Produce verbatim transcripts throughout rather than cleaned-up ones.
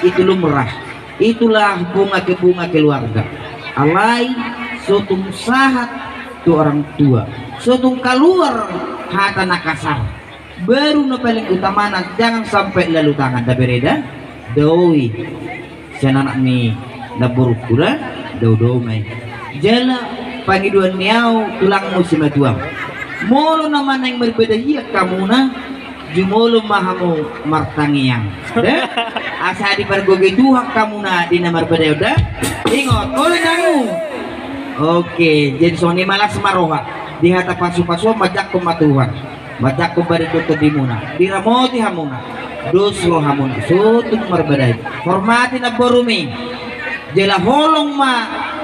Itu lumrah. Itulah bunga ke bunga keluarga. Alai so tung sahat tu orang tua, so tung kaluar hata na kasar. Baru na paling utamana, jangan sampai lalu tangan, da bere da. Daoi sian anak ni namborungku da, daodao ma i. Jala pangidoan ni au tulangmu simatuam, molo nama naeng marbadai hian hamuna, jumolo ma hamu martangiang da, asa dipargogoi Tuhan hamuna di na marbadai on da. Ingot, olo inangmu. Oke, jadi songon i ma las ma roha. Di hata pasupasuan manjangkon ma Tuhan, manjangkon badan dohot tondimuna, diramoti hamuna, dos rohamuna, so tung marbadai. Hormati namborumi. Jala holong ma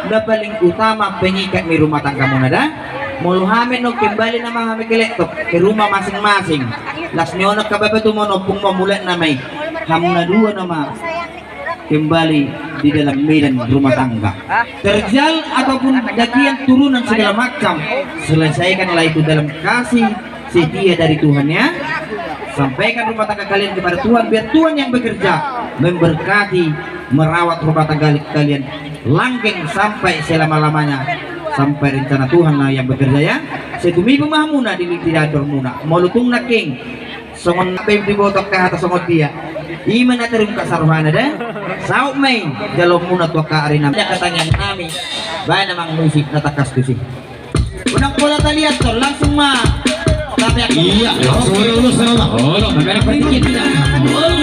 na paling utama pengikat ni rumah tanggamuna da. Molo hami annon kembali nama hami ke laptop, ke rumah masing-masing. Las ni on angka bapa tu ma on, ompung ma, mulak nama i. Hamuna dua nama kembali di dalam medan rumah tangga. Terjal ataupun dakian turunan segala macam, selesaikanlah itu dalam kasih setia dari Tuhan ya. Sampaikan rumah tangga kalian kepada Tuhan, biar Tuhan yang bekerja, memberkati, merawat rumah tangga kalian langgeng sampai selama-lamanya, sampai rencana Tuhan lah yang bekerja ya. Sai tumibu ma hamuna di, di dalan muna. Molo tung nangkin songon na pe diboto angka hata songon dia, i ma na terungkap sarohana da. Saut ma i jaloonmuna tu angka ari nami, angka tangiang nami. Baen amang musik na tangkas tusi. Unang pola taliathon, langsung ma. Tapi aku iya, langsung olo, olo, olo. Olo, beberapa dikit. Olo,